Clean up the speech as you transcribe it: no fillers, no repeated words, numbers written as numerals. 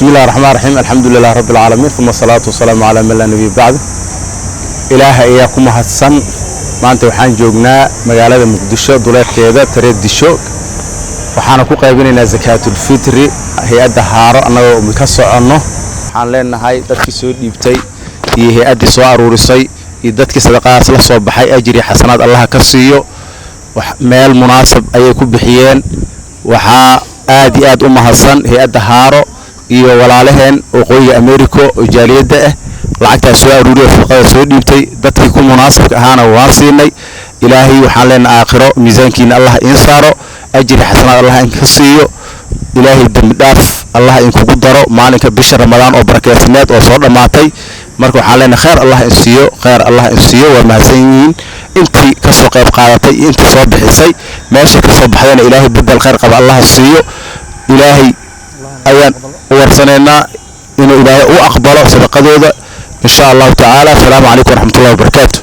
بسم الله الرحمن الرحيم، الحمد لله رب العالمين، ثم الصلاة والسلام على من لا نبي بعده. Ilaaha ayaa ku mahadsan. Maanta waxaan joognaa magaalada Muqdisho duleedkeeda, Tareeddisho. Waxaana ku qaybinaynaa zakaatulfitri hay-adda Haaro annagoo ka soconno. Waxaan leenahay dadkii soo dhiibtay iyo hay-addii soo aruurisay iyo dadkii sadaqadaas la soo baxay, ajri xasanaad Allaha ka siiyo. Meel munaasab ayay ku bixiyeen. Waxaa aad iyo aad u mahadsan hay-adda Haaro iyo walaalaheen Waqooyiga America oo jaaliyadda ah, lacagtaas soo aruuriya, sadaqada soo dhiibtay. Dadkii ku munaasabka ahaana waan siinay. Ilaahay waxaan leenahay, aakhiro miisaankiina Allah iin saaro, ajri xasanaad Allah inka siiyo, Ilaahay dembi dhaaf Allah inkugu daro maalinka bisha Ramadaan oo barakeysneed oo soo dhammaatay. Marka waxaan leenahay, khayr Allah in siiyo, khayr Allah in siiyo. Waa mahadsan yihiin intii ka soo qayb qaadatay iyo intii soo bixisay. Meesha ka soo baxdayna Ilaahay bedel khayr qaba Allah siiyo. Ilaahay ayaan u warsanaynaa inuu Ilaahay u aqbalo sadaqadooda, insha Allahu tacaala. Asalaamu calaykum waraxmatullahi wabarakaatu.